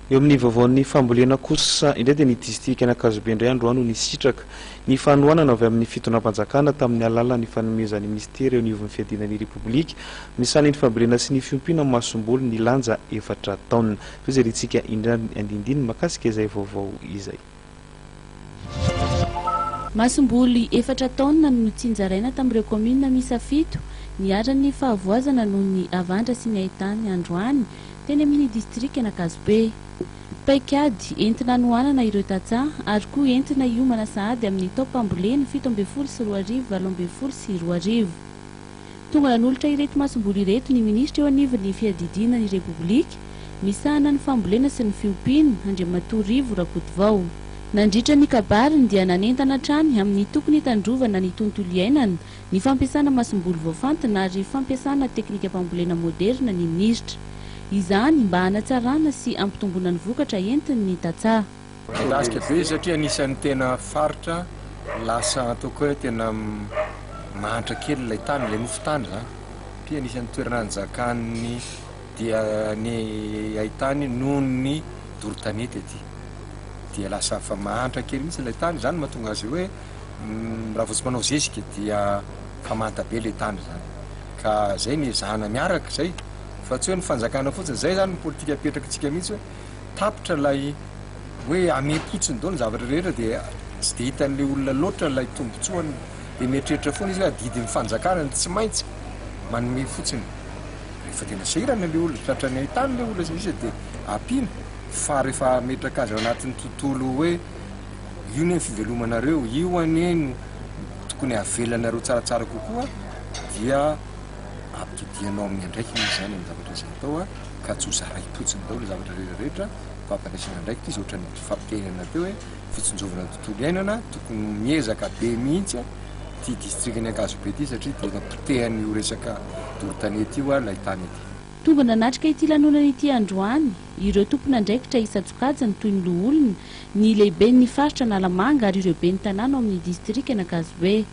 Eo amin'ny vaovaon'ny fambolena kosa indray dia ny distrikan'Ankazobe indray androany no nisitraka ny fanohanana avy amin'ny fitondram-panjakana tamin'ny alalan'ny fanomezan'ny minisitera eo anivon'ny fiadiana ny Repoblika misahana ny fambolena sy ny fiompiana masomboly ny lanja efatra taonina. Fijerintsika indray ny andindiny mahakasika izay vaovao izay. Masomboly efatra taonina no notsinjaraina tamin'ireo kaominina miisa fito niharan'ny fahavoazana noho ny havandra sy ny haintany androany teny amin'ny distrikan'Ankazobe. Paikady entina hanohanana ireo tantsaha ary koa entina hiomana sahady amin'ny taom-pambolena 2017 2018. Tonga nanolotra ireto masomboly ireto ny minisitra eo anivon'ny fiadidiana ny Repoblika misahana ny fambolena sy ny fiompiana, Andriamatoa Rivo Rakotovao. Nandritra ny kabariny dia nanentana hatrany amin'ny tokony hitandrovana ny tontolo iainana, ny fampiasana masomboly voafantina ary fampiasana teknikam-pambolena moderina ny minisitra. Izany mba hanatsarana sy hampitomboana ny vokatra entin'ny tantsaha. Midadasika be satria anisan'ny tena faritra lasa ataoko hoe tena mahantra kely ilay tany, ilay nofon-tany izany. Satria anisan'ny toerana anjakan'ny dia ny haitany noho ny doro tanety aty. Dia lasa efa mahantra kely mihitsy ilay tany, izany no mahatonga azy hoe raha vao tsy manao zezika dia efa manta be ilay tany izany. Ka izay no ezahana miaraka izay fa tsy hoe ny fanjakana fotsiny, izay izany ny politika apetrakitsika mihitsy hoe tapitra ilay hoe amem-potsiny daholo ny zavatra rehetra dia tsy dia hitan'ilay olona loatra ilay tombontsoany dia mieritreritra foana izy hoe adidin'ny fanjakana ny tsy maintsy manome fotsiny. Rehefa tena sahirana ilay olona, tratran'ny haitany ilay olona sy ny sisa dia ampiana fa rehefa ametraka azy ao anatin'ny tontolo hoe io anie ny fivelomanareo, io anie no tokony havelanareo tsaratsara kokoa dia ampitodianao amin'ny andraikiny izy izany amin'ny zavatra izay atao ka tsy ho zaraim-potsiny daholo ny zavatra rehetra rehetra fa ampandraisana andraikitra izy ohatran'ny fampitenenana teo hoe fitsinjovana ny tontolo iainana, tokony miezaka be mihitsy ity distrikan'i Ankazobe ity satria tena potehan'io resaka doro tanety io ilay tany aty. Tonga nanatrika ity lanonana ity androany ireo tompon'andraikitra isan-tsokajiny toy ny loholona, ny lehiben'ny faritra Analamanga ary ireo ben'ny tanàna ao amin'ny distrikan'Ankazobe.